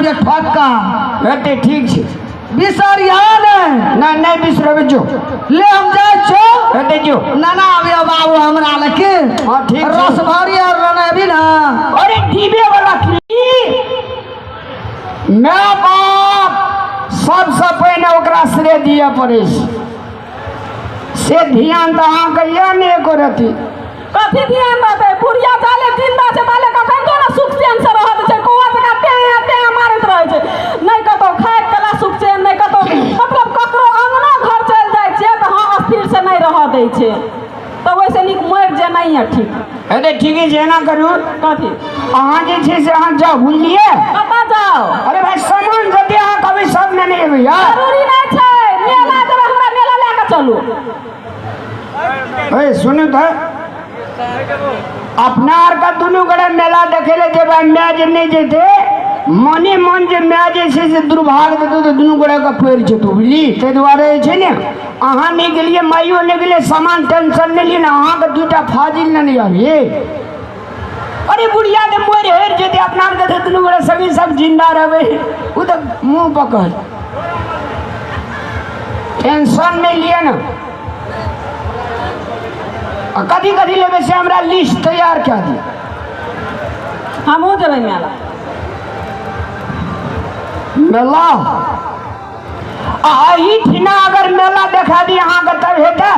आबिए ठक्का। हेतै, ठीक छै। बिसरिया ने। नहि नहि बिसरबै, जो। ले हम जाइ छौ। हेतै, जो। नाना आबियो बाबू हमरा लए की। हाँ, ठीक छै। रसभरी आर लेने अबी ना। अरे डीबे वाला की my बाप सबसँ पहिने ओकरा श्रेय दिअ पड़ै छै, से ध्यान तऽ अहाँके यऽ ने एको रत्ती। कथी ध्यान रहतै? बुढ़िया जाले जिंदा छै ताले कखन तो ने सुख चैन से रहत छै। कौआ जकाँ टें टें मारैत रहै छै। नहि कतौ खाय कला सुख चैन, नहि कतौ, मतलब ककरो अंगना घर चलि जाइ छियै तऽ हँ स्थिर से नहि रहऽ दै छै। तऽ ओहिसँ नीक मरि जेनाइए ठीक। हेतै, ठीके छै, एना करू। कथी? अहाँ जे छै से अहाँ जाउ, बुझलियै? कतऽ जाउ? अरे भाई, सामान जते अहाँ कहबै सब नेने एबै यार। जरूरी नहि छै, मेला जेबै, हमरा मेला लए कऽ चलू। ए सुनू तऽ, अपना आरके दुनू गोटे मेला देखै लए जेबै, माय जे नहि जेतै, मने मन जे माय जे छै से दुर्भाग्य देतौ तऽ दुनू गोटेके पड़ि जेतौ, बुझली? ताहि दुआरे जे छै ने अहाँ नहि गेलियै, माइयो नहि गेलियै, सामान टेंशन नहि लियै ने, अहाँके दूटा फाजिल नेने आबियै। अरे बुढ़िया तऽ मरि हेर जेतै, अपना आरके तऽ दुनू गोटे सभी सब जिन्दा रहबै। ओ तऽ मुँह पकड़, टेंशन नहि लिअ ने। आ कथी कथी लेबै से हमरा लिस्ट तैयार कए दिअ। हमहूँ जेबै मेला। मेला? आ एहिठिना अगर मेला देखा दी अहाँके तब हेतै?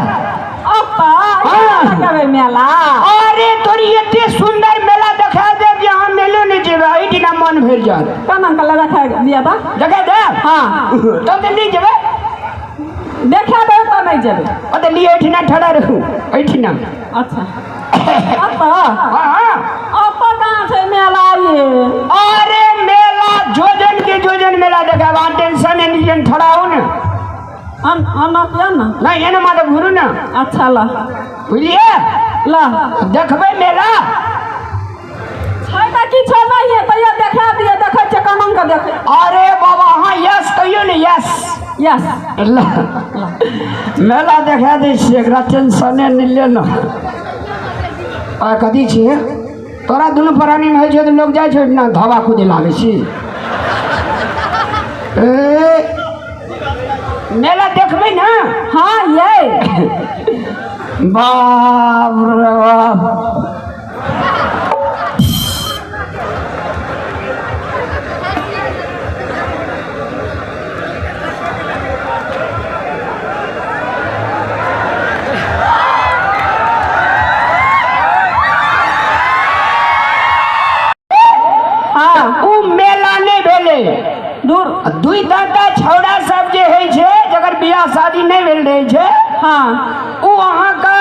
हाँ। जेबै मेला। अरे तोरी एते सुंदर मेला देखा देब जे अहाँ मेलो नहि जेबै, एहिठिना मन भरि जायत। केना कऽ देखा दिअ तऽ? देखा देब? हाँ। तब तऽ नहि जेबै। देखा देबै तऽ नहि जेबै। ओतऽ लिअ, एहिठिना ठड़ा रहू, एहिठिना। अच्छा, अतऽ? हाँ हाँ। अतऽ कहाँ छै मेला ये? अरे मेला जोजन के जोजन मेला देखाब, अहाँ टेंशन नहीं लियन, ठड़ा हो ने। हम हम ने नहीं एने माता घुरू ने। अच्छा ल। बुझलियै? ल। देखबै मेला? छै तऽ किछो नहि है, तैयो देखा दिअ, देखै छियै केना कऽ देखै। अरे बाबा, अहाँ यस कहियौ ने, यस। यस। ल, मेला देखा दै छियै, एकरा टेंशने नहि ले ने। आ कथी छियै? तोरा दुनू प्राणीमे होइ छै तऽ लोक जाइ छै ओहिठिना धाबा कुदै लागै छी। ए मेला देखबै ने? हाँ ये। बाप रे बाप, हाँ ओ मेला नहि भेलै। दूर दुई दाँता छौड़ा सब जे होइ छै जकर बियाह शादी नहि भेल रहै छै, हाँ ओ अहाँके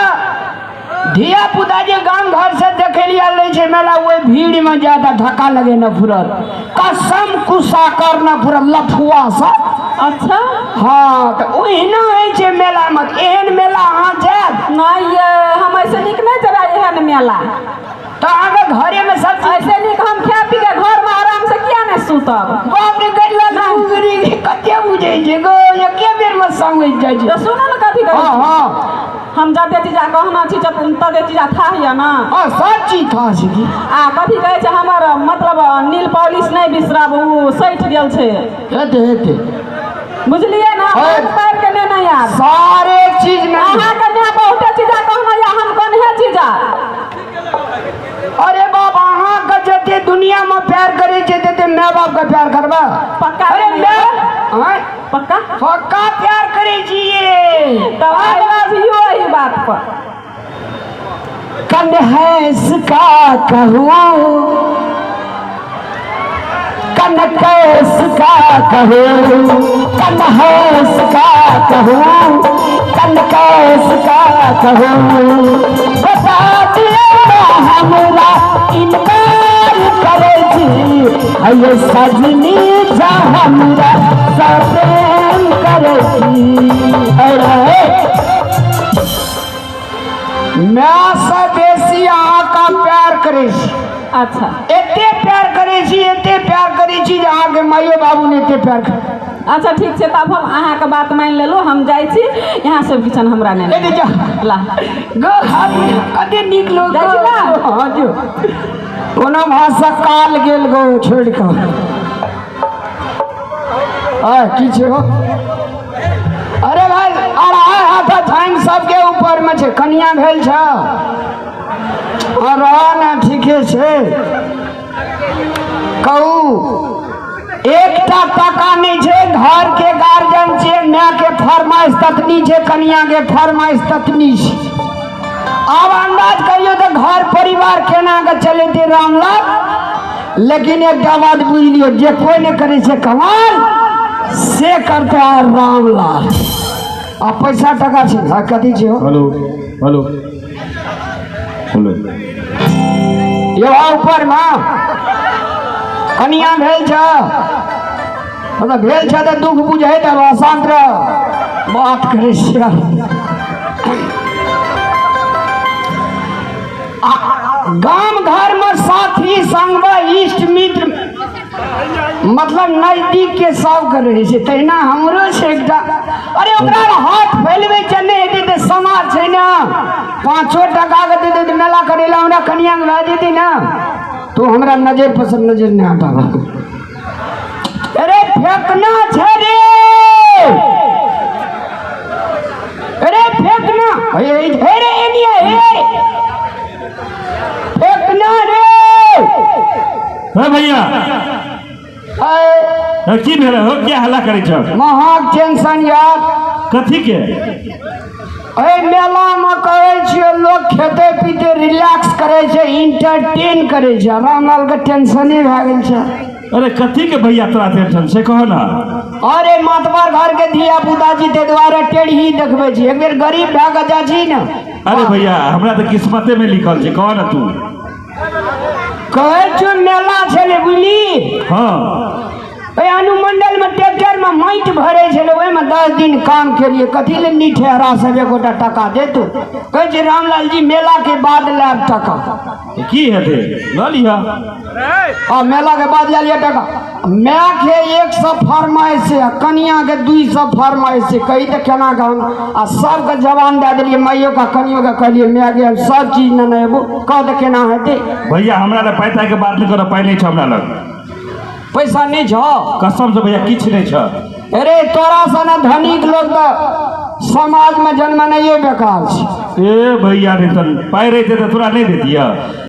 धिया पुता जे गाम घर से देखे लिए आयल रहै छै मेला, ओहि भीड़ में जादा धक्का लगेने फुरत, कसम कुसा करना फुरत लफुआ सब। अच्छा। हाँ, तऽ ओहिना होइ छै मेला में। एहन मेला अहाँ जायब? नहीं ये, हम ऐसे नीक नहीं जेबै एहन मेला। तऽ अहाँके घरे में सब चीज। ऐसे नीक हम खा पी के घर में आराम से किया नहीं सुतब? बाप रे, गरीब गुजरी कते बुझै छै गो, एके बेर में समझ जाइ छै। तऽ सुनू ने कथी कहै हाँ छी। हाँ। हम जते चीज कहना छी तते चीज था हिय ना। हाँ, सब चीज था छै की। आ कथी कहै छै, हमर मतलब नील पॉलिश नहि बिसरब, ओ सठि गेल छै। हेतै हेतै। बुझलियै ने? हाँ। पैर के ने नहि आब सारे चीज में अहाँके माय बहुते चीज कहना या हम कन्हे चीज। अरे बाप, अहाँके जते दुनिया में प्यार करे छै तते my बाप के प्यार करबा? पक्का? अरे नहीं। My आँय? पक्का? पक्का प्यार करे छियै। तब I love you एही बात पर। कन हैस का कहूँ, कन कैस का कहूँ, कन हैस का कहूँ, कन कैस का कहूँ, बता दिया हमरा इनकार करे छी, हये सजनी जा हमरा से प्रेम करे छी। अरे माय से बेसी अहाँके प्यार करै छी। अच्छा। एते प्यार करै छी, एते प्यार करै छी जे अहाँके माइयो बाबू ने एते प्यार कर। अच्छा ठीक छै, तब हम अहाँके बात मानि लेलहुँ, हम जाइ छी। यहाँ सब किचन हमरा नहि एते जा। ला। गो हाथ कते नीक लोक। जाइ छी ने? हाँ, जो कोनो भाषा काल गेल गो छोड़ि कऽ। आ की छै हो? अरे भाई, अढ़ाई हाथ झाँग सबके ऊपर में छै। कनिया भेल छ? रह ने, ठीके छै। कहू, एकटा टाका नहि छै, घर के गार्जियन छै, माय के फरमाइश ततनी छै, कनिया के फरमाइश ततनी छै। आब अंदाज कहियो तऽ घर परिवार केना के चलेतै रामलाल? लेकिन एकटा बात बुझि लियौ, जे कोइ नहि करै छै कमाल, से करता है रामलाल। आ पैसा टका छै? हाँ, कथी छै हो? Hello hello hello. यो ऊपर मे कनिया भेल छ? मतलब भेल छ तऽ दुख बुझै तऽ शान्त रह, बात करै छियै। गाम घर में साथी संगवा इष्ट मित्र, मतलब नजदीक के सबके रहै छै, तहिना हमरो छै एकटा। अरे, ओकरा हाथ फैलबै छै, नहि हेतै तऽ समाज छै ने, 5 टका के देतै तऽ मेला करै लए हमरा कनिया के भए जेतै ने। तू हमरा नजर पसंद नजर नहि हटाबऽ। अरे, फेकना छै रे, अरे फेकना, हे हे रे, एनिया हे फेकना रे। हे भैया। आय। हे, की भेल हो? क्या हल्ला करै छ? महाक टेंशन यार। कथी के? एहि मेलामे कहै छियै, लोक खेते पीते रिलैक्स करै छै, इंटरटेन करै छै, रामलालके टेंशने भए गेल छै। अरे, कथी के भैया तोरा टेंशन से कहो ना। अरे, मातबर घर के धिया पुता छी, ताहि दुआरे टेढ़ी देखबै छी। एक बेर गरीब भए कऽ जाइ छी ने। अरे भैया, हमरा तऽ किस्मते में लिखल छै, कहो ना तू। कहै छियौ, मेला छलै, बुझली? हाँ। ओहि अनुमंडलमे ट्रैक्टरमे माटि भरै छलै, ओहिमे 10 दिन काम केलियै। कथी लए निठेहरा सब एकोटा टका देतौ? कहै छै, रामलाल जी, मेलाके बाद लायब टका। की हेतै, लऽ लिह। आ मेलाके बाद लए लिअ टका। मायके 100 फरमाइश छै आ कनियाके 200 फरमाइश छै। कही तऽ केना कऽ हम आ सबके जवान दए देलियै, माइयोके कनियोके। कहलियै, माय गे, हम सब चीज नेने एबो, कह तऽ केना हेतै? भैया, हमरा लग पाइ ताइ के बात नहि कर, पाइ नहि छै हमरा लग। पैसा नहि छौ? कसम से भैया, किछु नहि छै। अरे, तोरा सन धनिक लोग तऽ समाजमे जन्मनाइए बेकार छै। ए भैया, नहि तऽ पाइ रहितै तऽ तोरा नहि दैतियऽ।